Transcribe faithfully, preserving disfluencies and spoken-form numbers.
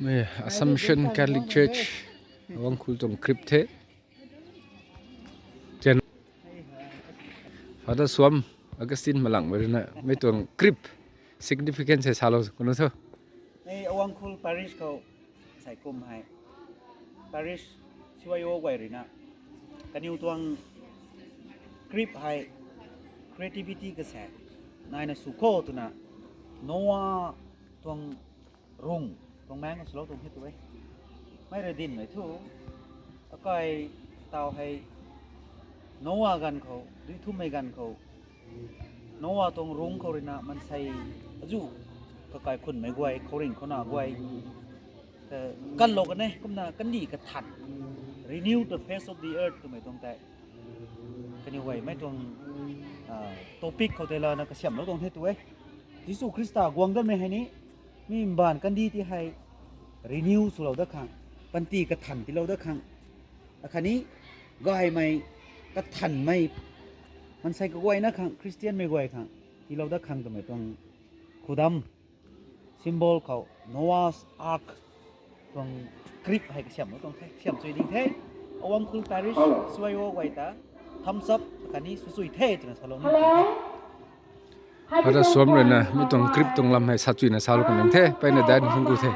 Mei Assumption Catholic Church, Awangkhul tuang crypt the. Chen Father Suam, Augustine Malangmei rui na mei tuang crypt significance hei salou kunu tho. Mei Awangkhul Parish khou sai kum hei Parish C Y O guay rui na kaniw tuang crypt hei creativity kasaek naina sw kho twna Noah tuang rung tuang maeng swlou tuang the tu e. Mei rui dinmei thu, akai taw hei Noah ganv khou, dui thummei ganv khou, Noah tuang rung khou rui na mansei azu kakai khunmei guay, khouringh khouna guay, eh, kanlou kan e, kumna kandih kathan, renew the face of the earth twmei tuang tei kaniw guay mei tuang, ah, topic khou tei lana kasiamhlou tuang the tu e. Jisu Khrista guang datmei hei ni, mi mbaanv kandih ti hei renew swlou dat khang, panty kathan tiilou dat khang, akhatni gaymei kathanmei mansei kaguayna khang, Christianmei guay khang tiilou dat khang twmei tuang khudam symbol khou Noah's Ark tuang crypt hei kasiamhlou tuang the, siam chui ding the. Awangkhul Parish C Y O guay ta thumbs up khatni sw chui the twna salou ni tuang the. Father Suam rui na mi tuang crypt tuang lam hei sa chuina salou kan ding the, mpeyna dan khang gu the.